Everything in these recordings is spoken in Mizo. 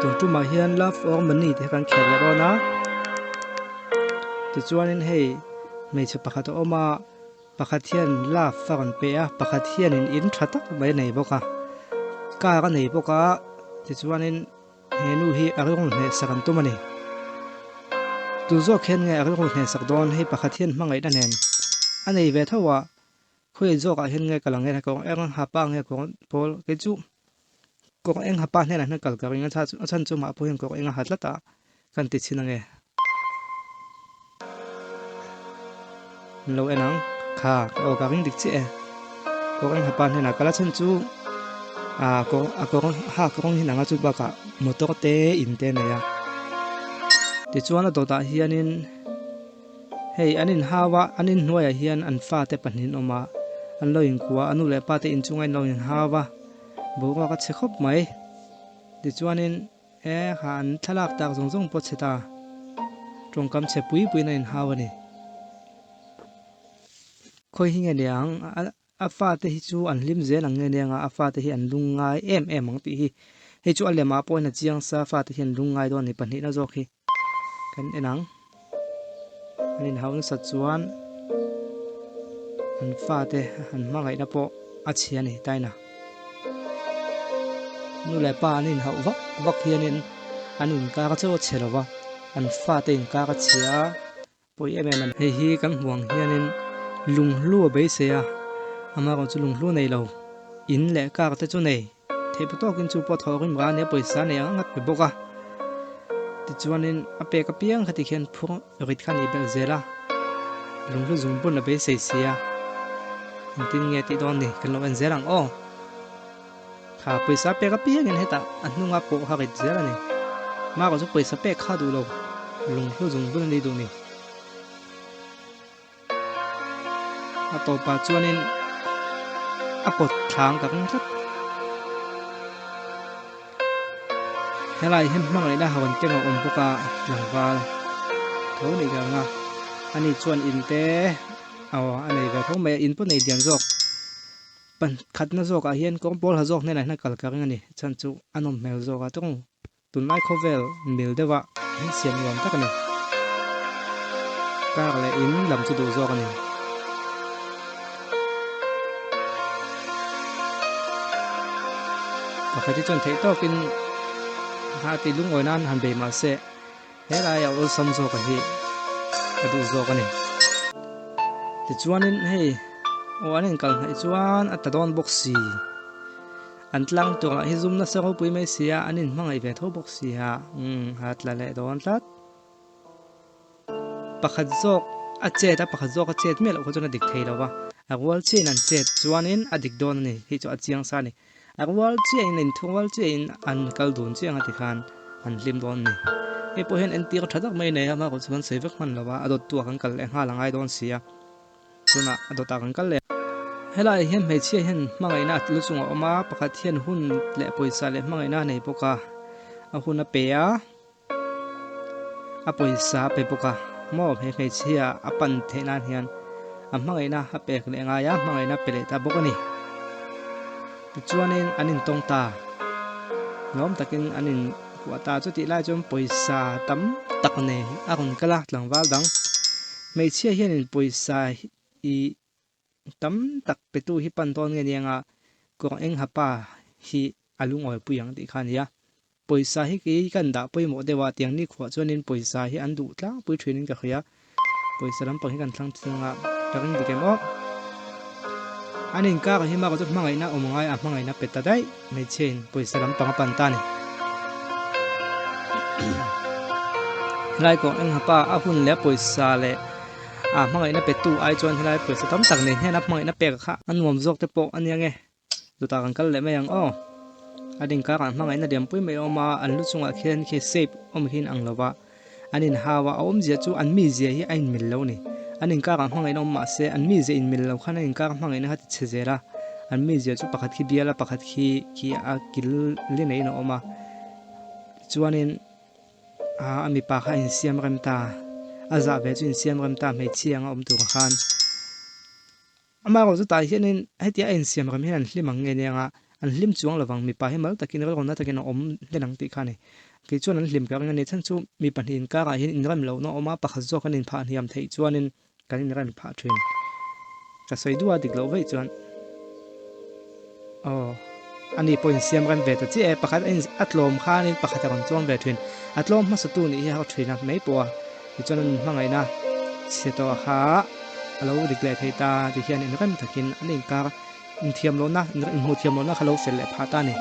Tun tumah hian love or money te kan khel leh dawn a, tichuanin hei hmeichhe pakhat a awm a, pakhat hian love a rawn pe a, pakhat hianin in tha tak mai a nei bawk a, car a nei bawk a, tichuanin he nu hi a rilru hnehsak an tum a ni. Tu zawk hian nge a rilru hnehsak dawn hei pakhat hian hmangaihna nen a nei ve tho a, Khawi zawkah hian nge kal ang nge kawng eng ha pa nge kawng pawl kei chu kawng eng ha pa hnenah hian kal ka ring a a chhan chu mah pawh hian kawng eng a ha tlat a kan ti chhin ange an lo en ang kha aw ka ring dik chiah e kawng eng ha pa hnenah kal a chhan chu ah kawng a kawng ha kawng hi nanga chu bakah motor te in te a nei a tichuan a dawtah hianin. Hei an inhau a, an inhnuaiah hian an fate pahnih an awm a, an lo inkua a, nu leh pa te inchunga in lo inhau a, boruak a chhe khawp mai. Tichuanin e kha an thlalak tak zawng zawng pawh chhe ta, tawngkam chhe pui puiin an inhau a ni. Khawi hi nge niang a fate hi chu an hlim zel ang nge nia nga a fate hi an lung ngai em em ang tih hi hei chu a lemah pawhin a chiang sa fate hi an lung ngai dawn a ni pahnihna zawk hi. Kan en ang. An inhauh nasat chuan an fate an hmangaihna pawh a chhia a ni taina. Nu leh pa an inhauh vak vak hianin an inkar chauh a chhe lo va, an fate inkar a chhia a. Pawi em em a ni. Hei hi kan hmuh ang hianin lunghlu a beisei a, amaherawh chu lunghlu nei lo, in leh car te chu nei theih pawh tawkin chu pawh thawh rim rah a nia, pawisa nei ang ang a pe bawk a. Tichuanin a pek apiang kha tikhian phur rit kha a nih belh zel a, lunghlu zungbun a beisei si a, engtin nge tih dawn ni kan lo en zel ang aw. Kha pawisa pek apiangin hetah a hnunga pawh kha rit zel a ni. Mara chu pawisa pek kha duh lo, lunghlu zung bul a ni duh ni. A tawpah chuanin a pawt thlang ka ring tlat. Helai hian hmangaihna hawn keng a awm bawk a, tlangval tho nih ka ring a. Ani chuan in te aw a nei ve tho mai a, in pawh nei dian zawk. Pakhatna zawkah hian kawng pawl ha zawk hnenah hian a kal ka ring a ni. Chhan chu a nawm hmel zawk a tawng. Tunlai khawvel mil deuha in siam nuam tak a ni. Kar leh in lam chu duh zawk a ni. Pakhat hi chuan theih tawkin a ti lungawi nan han bei mah se. He laia awlsam zawka hi ka duh zawk a ni. Tichuanin hei aw an inkal hnaih chuan a ta dawn bawk si. An tlang tur lah hi zum nasa ropui mai si a, an inhmangaih ve tho bawk si a, umm a tla leh dawn tlat. Pakhat zawk a chet a, pakhat zawk a chet miah loh kha chuan a dik thei lo va, a rual chiahin an chet chuanin a dik dawn a ni, hei chu a chiang sa a ni. A rual chiahin a inthurual chiahin an kal dun chiah ang a ti khan an hlim dawn a ni. Hei pawh hian entir tha tak mai a nei a, amaherawh chu kan sawi vek hman lo a, a dawttu ah kan kal leh nghal a ngai dawn si a, tunah a dawtah kan kal leh. Helaiah hian hmeichhia hian hmangaihna a lu chungah a awm a, pakhat hian hun leh pawisa leh hmangaihna a nei bawk a, a hun a pe a. A pawisa a pe bawk a, maw he hmeichhia a pan theih nan hian a hmangaihna a pek leh ngai a, hmangaihna a pe leh ta bawk a ni. Tichuanin an intawng ta, lawm takin an inkuah ta, chutih lai chuan pawisa tam tak nei a rawn kal a tlangval dang hmeichhia hianin pawisa ih tam tak petu hi pan dawn nge nianga kawng eng ha pa hi a lungawi pui ang tih kha a ni a. Pawisa hi kei kan dah pawimawh deuh a, tiang nikhuah chuanin pawisa hi an duh tlangpui thinin ka hria. Pawisa lampang hi kan thlang thung a, ka ring dik em aw. An inkar hi mah chu hmangaihna awm ngai a hmangaihna pe ta daih hmeichhia in pawisa lampang a pan ta a ni. Helai kawng eng hapa a hun leh pawisa leh a hmangaihna petu ai chuan helai pawisa tam tak nei hnena hmangaihna pek kha a nuam zawk te pawh a nia nge. Chutah kan kal leh mai ang aw. A dingkarah hmangaihna lianpui mai a awm a, an lu chungah khian khi shape awm hi an ang lo va, an inhau a, a awmzia chu an mizia hi a inmil lo a ni. An inkarah hmangaihna awm mah se, an mizia inmil lo khan an inkar hmangaihna kha ti chhe zel a, an mizia chu pakhat khi bial a, pakhat khi khi a kil li neiin a awm a. Tichuanin a mipa kha a insiam rem ta, a zah ve chu a insiam rem ta hmeichhia anga awm tur khan. Amaherawh chutah hianin hetia a insiam ram hian an hlim ang nge nia nga, An hlim chuang lovang, mipa hi mal takin rilru na takin a awm hlen ang tih kha a ni. Kei chuan an hlim ka ring a ni. Chhan chu mi pahnih inkarah hian inrem lohna a awm a, pakhat zawk an inphah hniam theih chuanin kan inrem phah thin. Ka sawi duh a dik loh vaih chuan aw ani pawh insiam rem ve ta chiah e, pakhat a in a tlawm khanin pakhat a rawn tlawm ve thin. A tlawm hmasa tu nih hi a har thin a mai pawh a, tichuan an inhmangaihna chhe tawh kha a lo dik leh thei ta ti hian inrem takin an inkar Inthiam lohna, inhmuh thiam lohna kha lo fel leh phah ta a ni.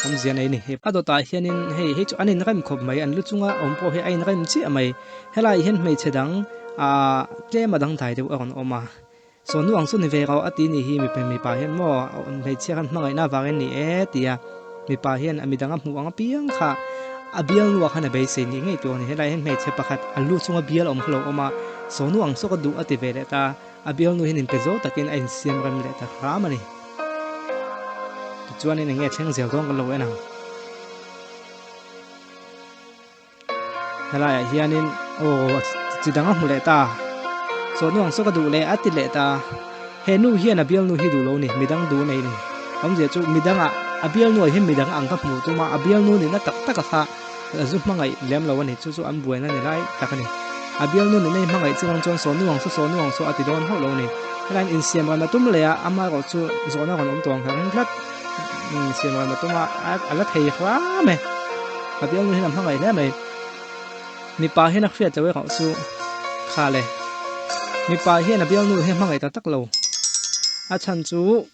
Awmzia nei a ni. A dawtah hianin hei hei chu an inrem khawp mai, an lu chunga awm pawh hi a inrem chiah mai. Helaiah hian hmeichhe dang aah tlem a dangdai deuh a rawn awm a. Saw nu ang chu ni ve rawh a ti ni hi mipa mipa hian maw hmeichhia khan hmangaihna avangin ni e ti a. Mipa hian a midang a hmuh ang apiang kha a bialnuah khan a beisei nih ngei tur a ni. Helaiah hian hmeichhe pakhat a lu chunga bial awm kha lo awm a, saw nu ang saw ka duh a ti ve leh ta. A bialnu hian inpe zo takin a insiam rem leh ta hram a ni. Tichuanin eng nge thleng zel dawn kan lo en ang. Helaiah hianin aw chi dang a hmu leh ta. Saw nu ang saw ka duh leh a ti leh ta. He nu hian a bialnu hi duh lo ni, midang duh nei ni. Awmzia chu midangah a bialnu ah hian midang ang ka hmuh tum a, a bialnu nihna tak tak a kha A zu hmangaih lem lo a ni, chu chu an buaina ni lai tak a ni. A bialnu nunei hmangaih chi rang chuan saw nu ang saw saw nu ang saw a ti dawn hauh lo a ni. Helaiin insiam ran a tum leh a, amaherawh chu zawhna rawn awm tawh ang kha ring tlat. Insiam ran a tum a, a la thei hram e. A bialnu hian a hmangaih hle mai. Mipa hian a hriat loh erawh chu kha le. Mipa hian a bialnu hi a hmangaih tak tak lo. A chhan chu.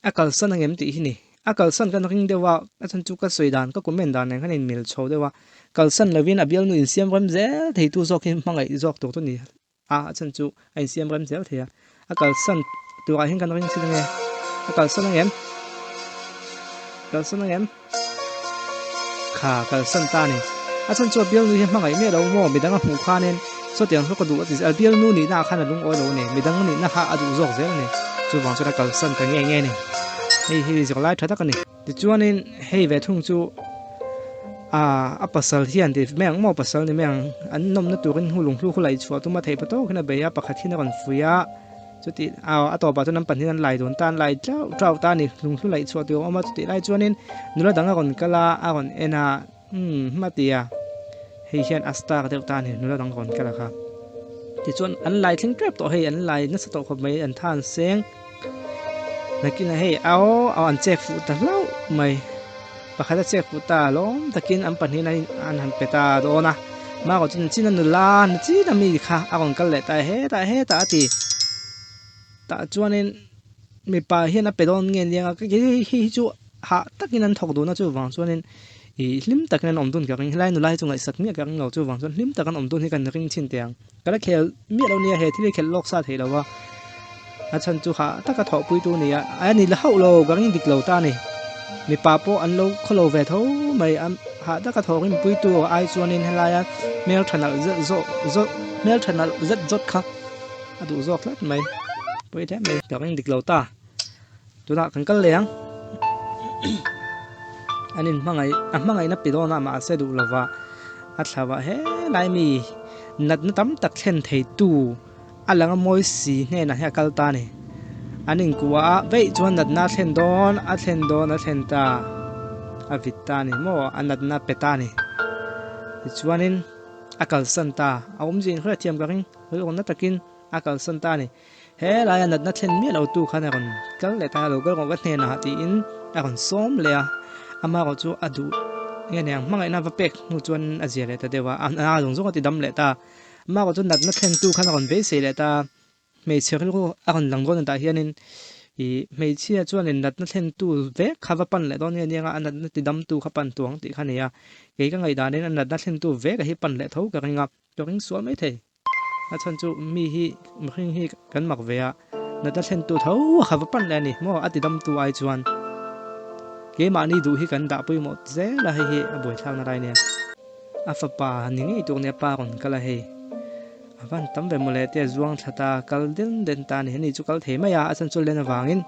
A kalsan ang em tih hi ni. A kalsan kan ring deuh a, a chhan chu ka sawi dan, ka comment dan nen khan inmil chho deuh a. Kalsan lovin a bialnu insiam rem zel theitu zawk hi hmangaih zawk tur chu ni a, a chhan chu a insiam rem zel thei a. A kalsan turah hian kan ring chhin ange. A kalsan ang em? Kalsan ang em? Kha kalsan ta a ni. A chhan chu a bialnu hi a hmangaih miah lo maw? Midang a hmuh khanin sawtiang hlawk a duh a ti a bialnu nihna ah khan a lungawi lo a ni. Midang nihna kha a duh zawk zel a ni. Chuvang chuan a kalsan ta nge nge a ni. Hei hi zirlai tha tak a ni. Tichuanin hei ve thung chu ah a pasal hian ti mai ang maw pasal ni mai ang an nawmna turin hu lunghlu khu laih chhuah tum a theih pa tawk hian a bei a pakhat hian a rawn fuih a. Chuti a tawpah chuan an pahnih an lai dun ta, an lai tlauh tlauh ta a ni. Lunghlu laih chhuah tur a awm a, chutih lai chuanin nula dang a rawn kal a, a rawn en a, umm hma ti a, hei hian a star deuh ta a ni nula dang rawn kal a kha. Tichuan an lai thleng tep tawh hei, an lai nasa tawh khawp mai, an tha an seng. Nakinah hei aw an chek fuh ta hlauh mai. Pakhat a chek fuh ta lawm takin an pahnihin an han pe ta dawn a, Marco chu nachin a nula, nachin a mi kha a rawn kal leh ta e, hetah hetah a ti. Tah chuanin mipa hian a pe dawn nge nia ka hei hi chu hah takin an thawk dun a chuvang chuanin ih hlim takin an awm dun ka ring, helai nula hi chu ngaihsak miah ka ring lo chuvang chuan hlim tak an awm dun hi kan ring chhin teh ang. Ka la khel miah lo nia he thil hi khelh lawk sa theih lo va, a chhan chu hah taka thawhpui tu nia a ni la hauh lo ka ring dik lo ta a ni. Mipa pawh an lo khaw lo ve tho mai a, hah taka thawh rinpui tu ai chuanin helaia hmel tha nalh zet zawh zawt hmel tha nalh zet zawt kha a duh zawk tlat mai, pawi hle mai ka ring dik lo ta. Tunah kan kal leh ang an in hmangaih a hmangaihna pe dawn a mahse duh lova a thlau a helai mi natna tam tak thlen thei tu a lang a mawi si hnenah hian a kal ta a ni an inkuah a veih chuan natna a thlen dawn a thlen dawn a thlen ta a vit ta a ni maw a natna a pe ta a ni tichuanin a kalsan ta a awmzia in hriat thiam ka ring rilru na takin a kalsan ta a ni. He laia natna thlen miah lo tu khan a rawn kal leh ta a, lo kal rawh ka hnenah tiin a rawn sawm leh a, ama erawh chu a duh nge ni ang hmangaihna va pek hnu chuan a zia leh ta deuh a, a hna zawng zawng a ti dam leh ta, ama erawh chu natna thlen tu khan a rawn beisei leh ta, hmeichhe rilru a rawn lang dawn tah hianin ih hmeichhia chuanin natna thlen tu vek kha va pan leh dawn nge nia a natna ti dam tu kha pan tuang tih kha a ni a, kei ka ngaihdanin a natna thlen tu vek a hi pan leh tho ka ring a, ka ring sual maithei. A chhan chu mi hi mihring hi kan mak ve a, natna thlen tu tho a kha va pan leh a ni maw a ti dam tu ai chuan keimahni duh hi kan dah pawimawh zel a, hei hi a buaithlakna lai nia. A fapa ni ngei tur nia pa rawn kal a hei a van tam ve mawle te a zuang thla ta kal den den ta a ni, ani chu kal thei mai a, a chhan chu len avangin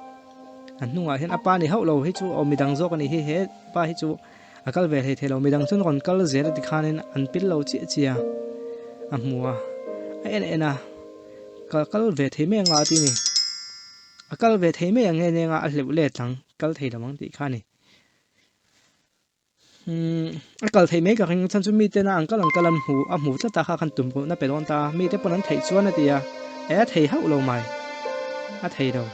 a hnungah hian a pa ni hauh lo hi chu aw midang zawk a ni hi he pa hi chu. A kal ve hlei thei lo, midang chuan rawn kal zel a tikhanin an pil lo chiah chiah a, a hmu a, a en en a, ka kal ve thei mai anga a ti ni. A kal ve thei mai ang nge neng a, a hleuh let ang, kal thei lo ang tih kha a ni. Umm, a kal thei mai ka ring, chhan chu mite na an kal an kal an hmu, a hmu tlat a kha khan tum ruhna pe dawn ta a, mite pawn an theih chuan a ti a, e a thei hauh lo mai, a thei lo.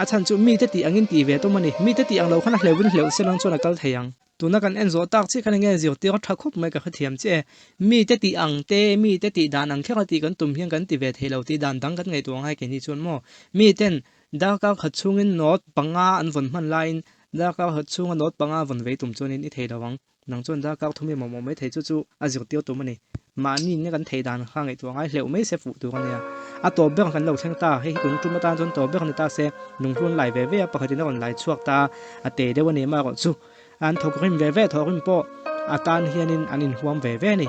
A chhan chu mite tih angin tih ve tum a ni, mite tih ang lo khan a hleuhin hleuh se lang chuan a kal thei ang. Tuna kan en zawh tak chiah khan enge zirtir a tha khawp mai ka hrethiam chiah e. Mite tih ang te, mite tih dan ang kher a tih kan tum hian kan ti ve thei lo tih dan dang kan ngaihtuah ngai keini chuan maw. Miten darkar khat chhungin note panga an vawn hman laiin darkar khat chhunga note panga vawn vei tum chuanin i thei lo ang. Nang chuan darkar thum i mamawh mai thei chu chu a zirtir tum a ni. Mahni in kan thei dan kha ngaihtuah ngai hleuh mai se fuh tur a nia. A tawp ber kan lo thleng ta, hei hi tun tum atan chuan tawp ber a ni ta se, lunghlu an lai ve ve a, pakhatin a rawn lai chhuak ta a, a te deuh a ni amaherawh chu an thawk rim ve ve, thawk rim pawh a tan hianin an inhuam ve ve a ni.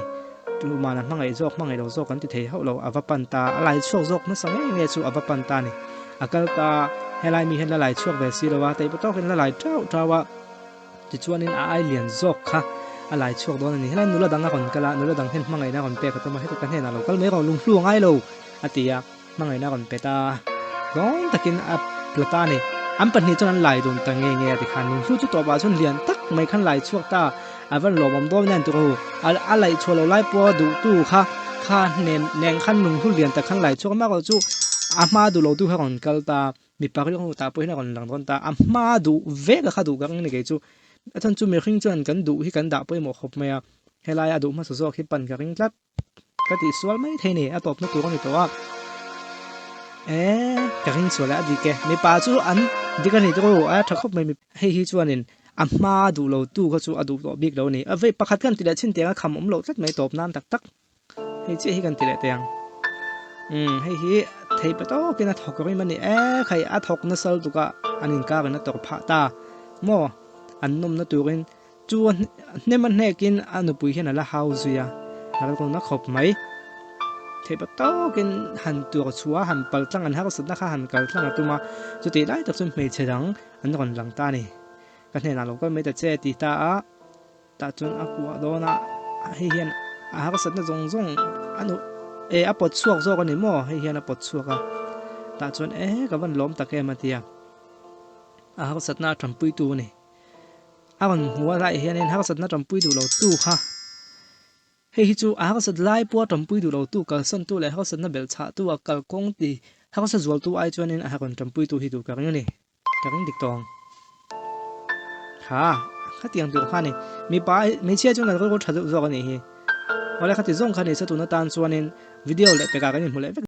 Tuman a hmangaih zawk, hmangaih lo zawk an ti thei hauh lo, a va pan ta, a lai chhuak zawk hmasa ngei ngei chu a va pan ta a ni. A kal ta, helai mi hian la lai chhuak ve si lo a, tei tawkin la lai tau tau a. Tichuanin a ai lian zawk kha a lai chhuak dawn a ni. Helai nula dang a rawn kal a, nula dang hian hmangaihna a rawn pek a tum a, heti ka hnenah lo kal mai rawh, lunghlu a ngai lo a ti a, hmangaihna a rawn pe ta a, tlawm takin a la ta a ni. An pahnih chuan an lai dun ta nge nge a tikhan lunghlu chu tawpah chuan lian tak mai khan lai chhuak ta a, a van lawmawm dawn nen tur u, a laih chhuah lo lai pawha duhtu kha kha hnen neng khan lunghlu lian tak khan lai chhuak a, amaherawhchu chu a hma duh lotu kha a rawn kal ta a. Mipa rilru tah pawh hian a rawn lang dawn ta. A hma duh vek a kha duh ka ring a ni kei chu. A chhan chu mihring chuan kan duh hi kan dah pawimawh khawp mai a. Helaia a duh hmasa zawk hi pan ka ring tlat. Ka tihsual mai thei ni, a tawpna tur a ni tawh a. E, ka ring sual e, a dik e. Mipa chu an dik a ni tawh a, a tha khawp mai. Hei hi chuanin a hma duh lo tu kha chu a duh tawh bik lo a ni. A vei pakhat kan ti leh chhin tiang a kham awm loh tlat mai tawp nan tak tak. Hei chiah hi kan ti leh teh ang. Umm hei hi thei pa tawkin a thawk rim a ni e khai a thawk nasal tuk a an inkarin a tawrh phah ta maw an nawmna turin chu a hnem a hnekin a nupui hian a la hau zui a a ral na khawp mai. Thei pa tawkin han tur chhuah a han pal tlang an harsatna kha han kal tlang a tum a chutih lai tak chuan hmeichhe dang an rawn lang ta a ni. Ka hnenah lo kal mai ta che a ti ta a. Tah chuan a kuah dawn a, hei hian a harsatna zawng zawng a nu e a pawt chhuak zawk a ni maw hei hian a pawt chhuak a tah chuan e ka van lawm tak em a ti a a harsatna a tanpui tu a ni a rawn hmu a laiah hianin harsatna tanpui duh lo tu kha hei hi chu a harsat lai pawha tanpui duh lo tu kalsan tu leh harsatna belh chhah tu a kalkawng ti harsa zual tu ai chuanin a rawn tanpui tu hi duh ka ring a ni. Ka ring dik tawh ang. Ha, khatiang tur kha a ni. Mipa, hmeichhia chuan kan rilru tha deuh zawk a nih hi. Awle khati zawng kha ni se tun atan chuanin video leh pekah kan inhmu leh vek.